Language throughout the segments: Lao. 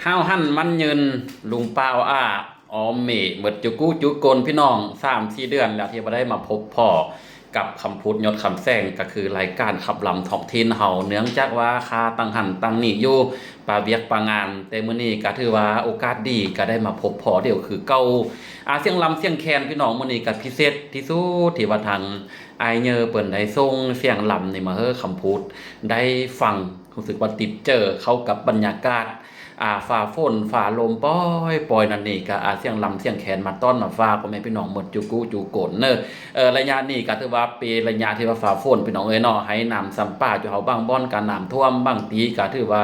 ຮ້າວຫັນມັນຍືນ ລຸງປ້າວອ້າ ອອມເມ ໝົດຈຸກຸຈຸກົນ ພີ່ນ້ອງ. ສາມສີ່ເດືອນແລ້ວທີ່ບໍ່ໄດ້ມາພົບພໍ້ກັບຄຳພຸດ ຍອດຄຳແສງ ກໍຄືລາຍການຂັບລຳທ້ອງຖິ່ນເຮົາ, ເນື່ອງຈາກວ່າຄາຕັ້ງຫັ້ນຕັ້ງນີ້ຢູ່ ປະວຽກປະງານ, ແຕ່ມື້ນີ້ກໍຖືວ່າໂອກາດດີ ກໍໄດ້ມາພົບພໍ້ດຽວຄືເກົ່າ. ອາ ສຽງລຳສຽງແຄນ ພີ່ນ້ອງ, ມື້ນີ້ກໍພິເສດທີ່ສຸດ ທີ່ວ່າທາງອ້າຍເຍີເພິ່ນໄດ້ສົ່ງສຽງລຳນີ້ມາໃຫ້ຄຳພຸດໄດ້ຟັງ. ຮູ້ສຶກວ່າຕິດເຈີເຂົ້າກັບບັນຍາກາດ ອາ ຟ້າຝົນຟ້າລົມປ່ອຍໆ ນັ້ນນີ້ ກະ ອາ ສຽງລຳສຽງແຄນມາຕ້ອນມາຝາກພໍ່ແມ່ພີ່ນ້ອງໝົດຈຸກຸຈຸກົນເນີ. ເອີ ໄລຍະນີ້ກະຖືວ່າເປັນໄລຍະທີ່ວ່າຟ້າຝົນ ພີ່ນ້ອງເອີຍເນາະ, ໄຮ່ນາຊຳປາຢູ່ເຮົາບາງບ່ອນກະນ້ຳຖ້ວມ, ບາງຕີກະຖືວ່າ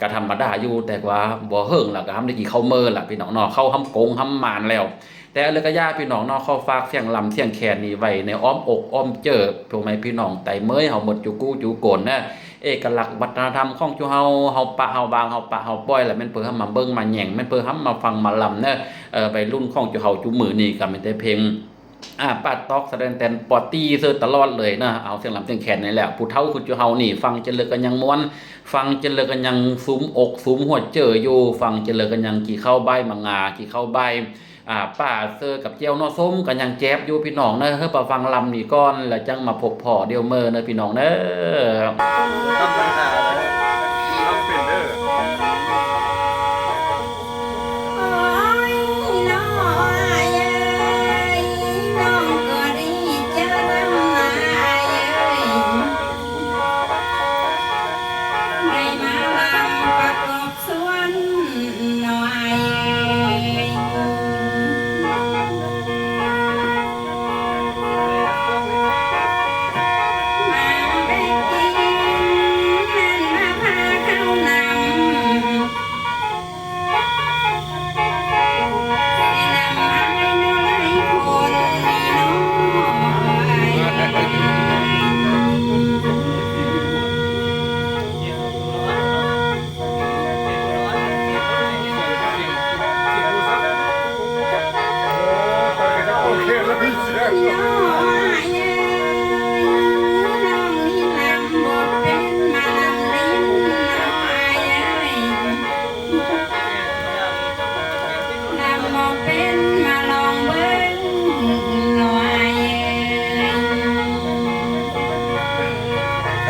ກະທຳມະດາຢູ່, ແຕ່ວ່າບໍ່ເຫິງລະກະຫ້ຳໄດ້ກິນເຂົ້າເມີລະ ພີ່ນ້ອງເນາະ, ເຂົ້າຫ້ຳກົງຫ້ຳໝານແລ້ວ. ແຕ່ເລີກະຢ່າ ພີ່ນ້ອງເນາະ, ຂໍຝາກສຽງລຳສຽງແຄນນີ້ໄວ້ໃນອ້ອມອົກອ້ອມເຈີ ພໍ່ແມ່ພີ່ນ້ອງໄຕເມີຍເຮົາໝົດຈຸກຸຈຸກົນເນີ. ເອກະລັກວັດທະນະທຳຂອງຈຸເຮົາ, ເຮົາປະເຮົາວາງ ເຮົາປະເຮົາປ່ອຍ ລະແມ່ນເພິ່ນຫ້າມມາເບິ່ງມາແຍງ, ແມ່ນເພິ່ນຫ້າມມາຟັງມາລຳເນີ. ເອີ ໄວລຸ້ນຂອງຈຸເຮົາຈຸມື້ນີ້ກະມີແຕ່ເພງ ອາ ປາຕອກ ສະແດງແຕ່ນ ປາຕີ້ເຊີຕະຫຼອດເລີຍນະ. ເອົາສຽງລຳສຽງແຄນນີ້ແຫຼະ, ຜູ້ເຖົ້າຄືຈຸເຮົານີ້ ຟັງຈັ່ງເລີກະຍັງມ່ວນ, ຟັງຈັ່ງເລີກະຍັງຊຸມອົກຊຸມຫົວເຈີຢູ່, ຟັງຈັ່ງເລີກະຍັງກິນເຂົ້າບ່າຍໝາກງາ, ກິນເຂົ້າບ່າຍ ອາ ປາເຊີກັບແຈ່ວໜໍ່ສົ້ມກໍຍັງແຈບຢູ່ ພີ່ນ້ອງເນີ. ເຮີ ໄປຟັງລຳນີ້ກ່ອນ ແລ້ວຈັ່ງມາພົບພໍ້ດຽວເມີເນີ ພີ່ນ້ອງເນີ.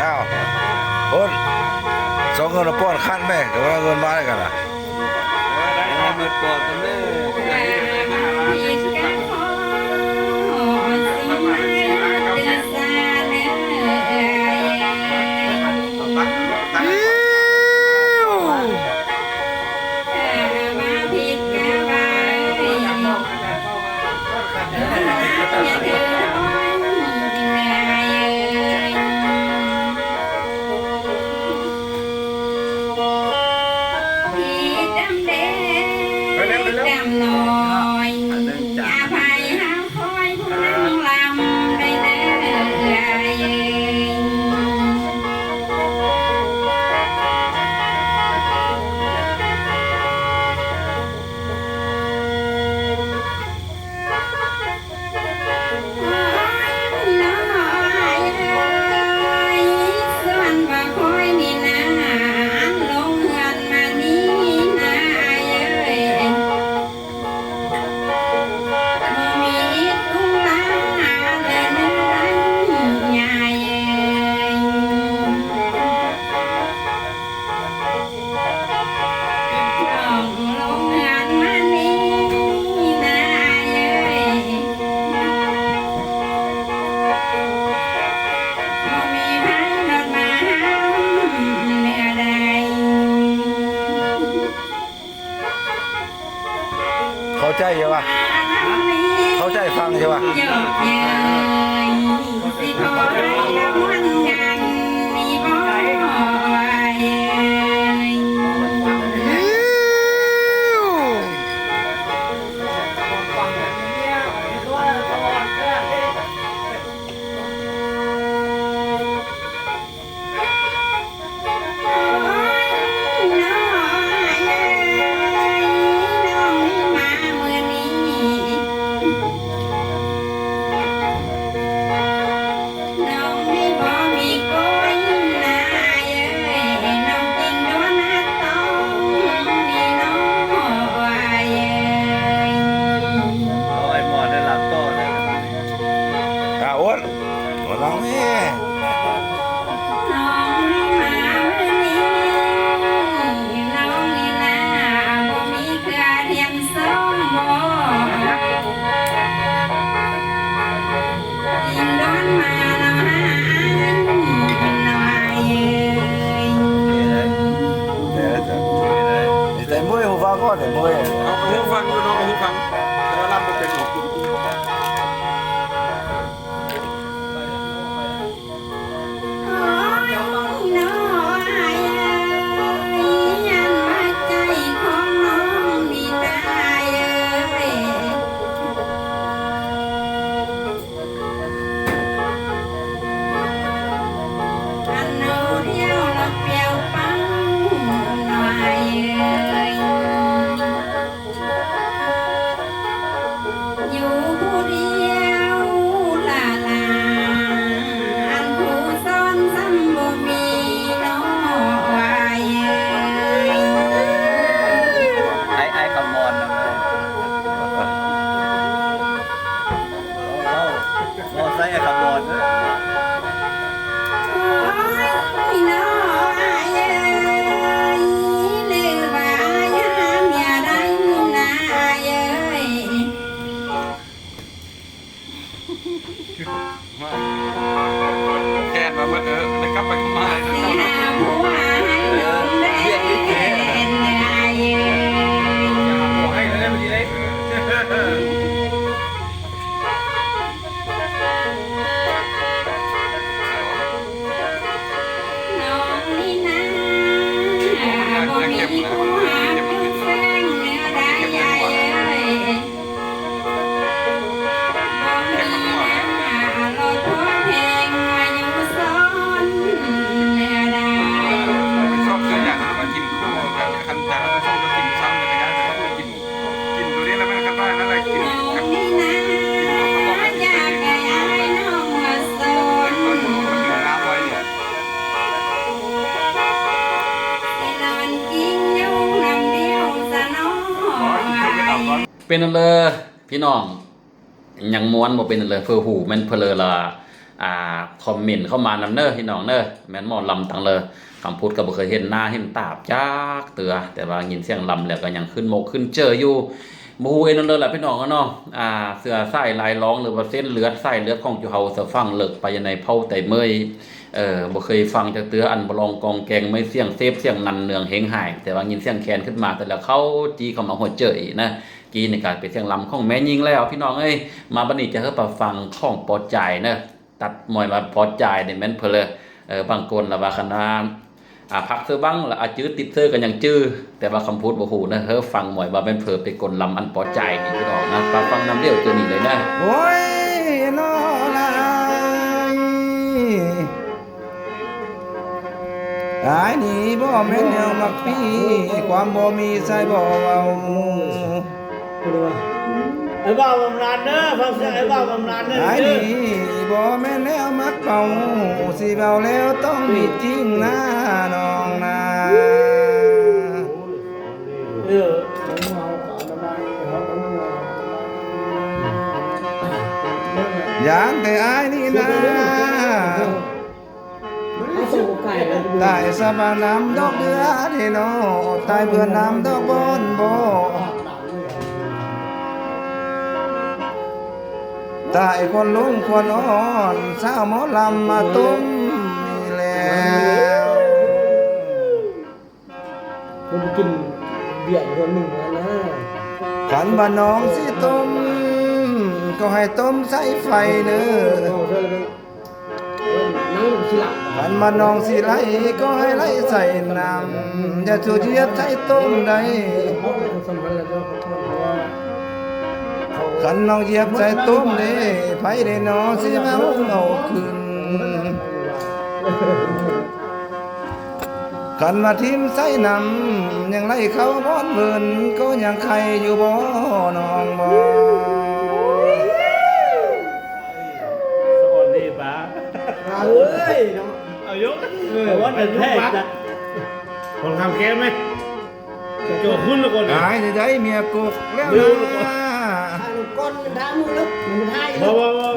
ອ້າວ ໂອ້ຍ ສອງຄົນລະປ້ອນຄັນແມ່ ກໍວ່າເງິນມາແລ້ວກັນນະ. ເຂົ້າໃຈຢູ່ວະ? ເຂົ້າໃຈຟັງຢູ່ວະ? ເຫັນບໍ່? ເອົາຫູຟັງກ່ອນ ເຫັນບໍ່? ເອົາຫູຟັງຢູ່ເນາະ ເອົາຫູຟັງ ແຕ່ວ່າລຳບໍ່ເປັນ. ອ້າຍ ອ້າຍຄຳມອນນະ. ເວົ້າ ເວົ້າໃສ່ອ້າຍຄຳມອນເດີ. ແຄນມາເບິດ ເອີ ໄດ້ກັບໄປກັບມາເລີຍ. ກິນໂຄກ ຄັນຢາກກິນສົ້ມກໍກິນຊ້ຳ ແລ້ວກໍຢາກກິນ ກິນໂຕນີ້ແລ້ວ ມັນກໍຕາຍນັ້ນແຫຼະ ກິນ ກິນ ກິນເຂົ້າປອກ ກິນໄປ ກິນໄປ ກິນໄປ ມັນດຶງນ້ຳໄວ້ນີ້. ເປັນອັນເລີ ພີ່ນ້ອງ ຍັງມ່ວນບໍ່ເປັນເລີ ເຜີຫູແມ່ນເຜີເລີລະ ອ່າ ຄອມເມັນເຂົ້າມານຳເດີພີ່ນ້ອງເດີ. ແມ່ນໝໍລຳຕັງເລີ ຄຳພຸດກໍບໍ່ເຄີຍເຫັນໜ້າເຫັນຕາຈັກເທື່ອ ແຕ່ວ່າຍິນສຽງລຳແລ້ວກໍຍັງຂຶ້ນມົກຂຶ້ນເຈີຢູ່. ບໍ່ຮູ້ເຮັດແນວໃດລະພີ່ນ້ອງເນາະ ອ່າ ເສື້ອສາຍລາຍລອງ ຫຼືວ່າເສັ້ນເລືອດສາຍເລືອດຂອງຈຸເຮົາສະຝັງເລິກໄປໃນເຜົ່າໄຕເມີຍ ເອີ ບໍ່ເຄີຍຟັງຈັກເທື່ອ ອັນບໍ່ລອງກອງແກງ ໄມ້ສຽງເສບສຽງນັນເນືອງເຮງຫາຍ ແຕ່ວ່າຍິນສຽງແຄນຂຶ້ນມາ ແຕ່ລະເຂົ້າຈີ່ເຂົ້າມາຫົວໃຈນະ. ກີ້ນີ້ກະເປັນສຽງລຳຂອງແມ່ຍິງແລ້ວພີ່ນ້ອງເອີຍ. ມາບັດນີ້ຈະເຮີໄປຟັງຂອງປໍຈາຍເນາະ ຕັດໝອຍວ່າປໍຈາຍນີ້ແມ່ນເພິ່ນເລີ ເອີ ບາງຄົນລະວ່າຄັນວ່າ ອ່າ ພັກເຊີບັງລະອາຈື່ຕິດເຊີກໍຍັງຈື່ ແຕ່ວ່າຄຳພູດບໍ່ຮູ້ເນາະ. ເຮີຟັງໝອຍວ່າແມ່ນເພິ່ນເປັນຄົນລຳອັນປໍຈາຍນີ້ພີ່ນ້ອງນະ. ໄປຟັງນຳດຽວເທື່ອນີ້ເລີຍນະ. ໂອ້ຍ ເນາະລາຍ ອ້າຍນີ້ບໍ່ແມ່ນແນວມັກປີ້ ຄວາມບໍ່ມີໃສ່ບໍ່ເວົ້າ. ໄອ້ບ່າວບຳນານເດີ ຟັງສຽງໄອ້ບ່າວບຳນານເດີ. ອ້າຍນີ້ບໍ່ແມ່ນແນວມັກເມົາ ຊິເວົ້າແລ້ວຕ້ອງມີຈິງນານ້ອງນາ. ເອີ ຢ້ານແຕ່ອ້າຍນີ້ນາ ຕາຍສະບານຳດອກເດືອເດເນາະ ຕາຍເບືອນຳດອກບ່ອນບໍ່ ຕາຍຄວນລຸງຄວນອ່ອນ ສາວໝໍລຳມາຕົ້ມນີ້ແລ້ວ. ເພິ່ນກິນເບຍອີກຄົນໜຶ່ງຫັ້ນນະ. ຄັນວ່ານ້ອງຊິຕົ້ມ ກໍໃຫ້ຕົ້ມໃສ່ໄຟເດີ. ເອີ ນັ້ນຊິລະ ຄັນວ່ານ້ອງຊິໄຫຼ ກໍໃຫ້ໄຫຼໃສ່ນ້ຳ ຢ່າສູ່ຢຽບໃສ່ຕົ້ມໃດ. ຄັນນ້ອງຢຽບໃສ່ຕົ້ມເດ້ ໃຜເດ້ໜໍຊິມາຫຸ້ມເອົາຂຶ້ນ. ຄັນວ່າຖິ້ມໃສ່ນ້ຳ ຍັງໄຫຼເຂົ້າບ່ອນເພິ່ນ ກໍຍັງໄຄຢູ່ບໍ່ນ້ອງບໍ່? ສະອອນດີປາ ເອີຍເນາະ ເອົາຢູ່ ເອີ ເອົາຢູ່ ແທ້ ຄົນຄຳແກ້ວໄໝ? ໂຈະຂຶ້ນແລ້ວກ່ອນ ອາຍຊິໄດ້ເມຍກົກແລ້ວນະ. ຖ້ານ້ຳກ້ອນມັນທາມືເນາະ ມັນທາອີກ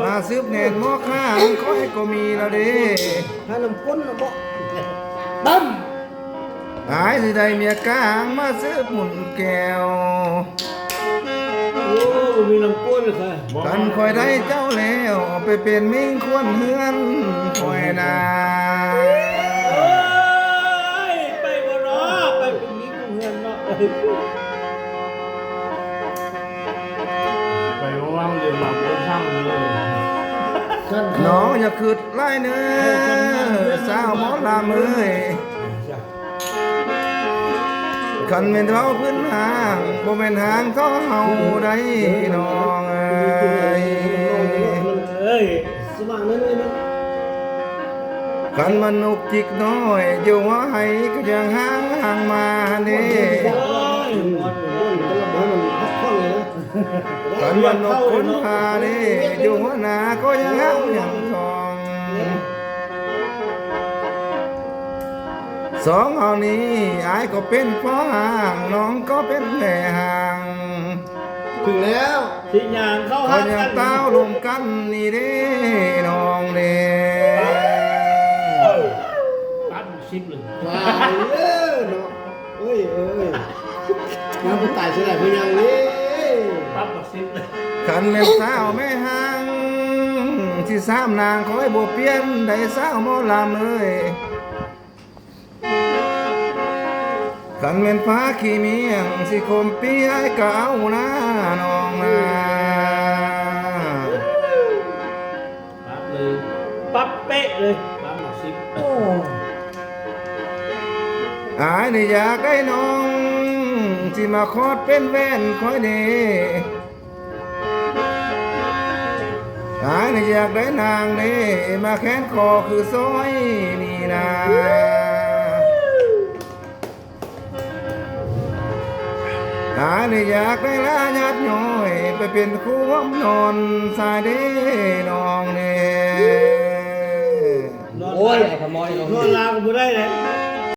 ມາສືບແໜ້ນໝໍຂ້າ ຂ້ອຍກໍມີແລ້ວເດ້. ຖ້ານ້ຳກົ້ນນະບໍ່ ດຳ ອາຍຊິໄດ້ເມຍກາງ ມາສືບໝຸນແກ້ວ. ໂອ້ ບໍ່ມີນ້ຳກ້ນເລີຍ ຄັນຂ້ອຍໄດ້ເຈົ້າແລ້ວ ໄປເປັນມິງຄວນເຮືອນຂ້ອຍນາ. ໂອ້ຍ ໄປບໍ່ເນາະ ໄປເປັນມິງຄວນເຮືອນເນາະ. ໄປເວົ້າເລື່ອງລາວບໍ່ຟັງເດີ. ນ້ອງຢ່າຄິດຫຼາຍເນີ ສາວໝໍລຳເອີຍ. ຄັນແມ່ນເວົ້າພື້ນຫ້າງ ບໍ່ແມ່ນຫ້າງທໍ່ເຮົາໃດ໋ນ້ອງເອີຍ. ເອີຍ ສະຫວ່າງນັ້ນເລີຍນະ. ຄັນວ່ານົກຈິກນ້ອຍຢູ່ຫົວໄຮ່ ກໍຍັງຫ້າງ ຫ້າງມາເດ້. ໂອ້ຍ ຄັນວ່ານົກຂົນພາເດ້ ຢູ່ຫົວໜ້າກໍຍັງຫ້າງ ຍັງທ່ອງ. ສອງເຮົານີ້ ອ້າຍກໍເປັນພໍ່ຫ້າງ ນ້ອງກໍເປັນແມ່ຫ້າງ. ຖືກແລ້ວ ຊິຍ່າງເຂົ້າຫາກັນ ກໍຍັງຕ້າວລົມກັນນີ້ເດ້ນ້ອງເດ້. ປັບສິບເລີຍ ວ່າເລີເນາະ. ໂອ້ຍ ໂອ້ຍ ງາມຜູ້ຕາຍຊິໄດ້ຜູ້ຍັງເດ້ ປັບບັກສິບເລີຍ. ຄັນແມ່ນສາວແມ່ຫ້າງ ຊິສາມນາງຂ້ອຍບໍ່ປ່ຽນໃດ ສາວໝໍລຳເອີຍ. ຄັນແມ່ນຟ້າຂີ້ໝ້ຽງ ຊິຄົມປີອ້າຍກໍເອົານານ້ອງນາ. ປັບເລີຍ ປັບເປະເລີຍ ປັບມາສິບ. ໂອ້ ອ້າຍນີ້ຢາກໄດ້ນ້ອງ ຊິມາຂອດເປັນແຫວນຂ້ອຍເດ້. ອ້າຍນີ້ຢາກໄດ້ນາງເດ້ ມາແຂນຄໍຄືຊອຍນີ້ນາ. ອ້າຍນີ້ຢາກໄດ້ລາຍາດຍ້ອຍ ໄປເປັນຄູ່ຮ່ວມນອນຊາຍເດ້ນ້ອງເດ້. ໂອ້ຍ ເອົາຂະມອຍລົງ ນອນລາວກໍບໍ່ໄດ້ເດ້.